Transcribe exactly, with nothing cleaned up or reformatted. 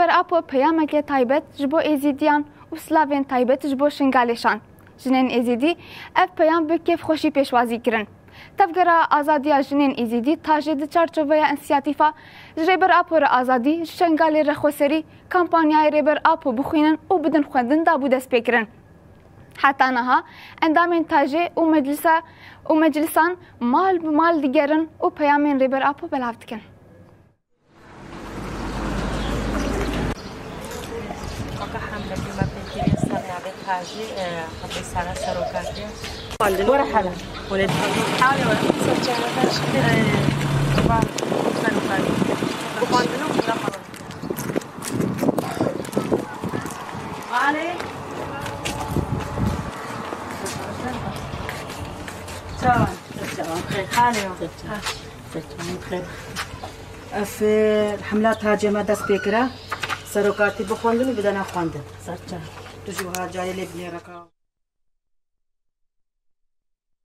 Rêber Apo peyameke taybet ji bo Êzîdiyan û silavên taybet ji bo Şingalê şand. Jinên Êzîdî ev peyam bi kêfxweşî pêşwazî kirin. Tevgera Azadiya Jinên Êzîdî Tajê di çarçoveya însiyatîfa Ji Rêber Apo re Azadî, ji Şengalê re Xweserî kampanyayê Rêber Apo bixwînin û bidin xwendin dabû destpêkirin. Heta niha endamên Tajê û meclisa û meclisan mal bi mal digerin û peyamên Rêber Apo belav dikin. Weke hemlekî me pê kiriye ser navê Tajî, e, Xwedê Sara Serokatî. Were hele. Were. Hale were. Serçe were. Serokatî. Bixwendin û bixwendin. Hale. Çawan. Çawan. Hale were. Çawan. Xêr. Ez, e, hemla Tacê me dest pê kira. Serokatî bixwendin û bidene xwendin. Serçe. Tu jî wiha carê lê binêre ka.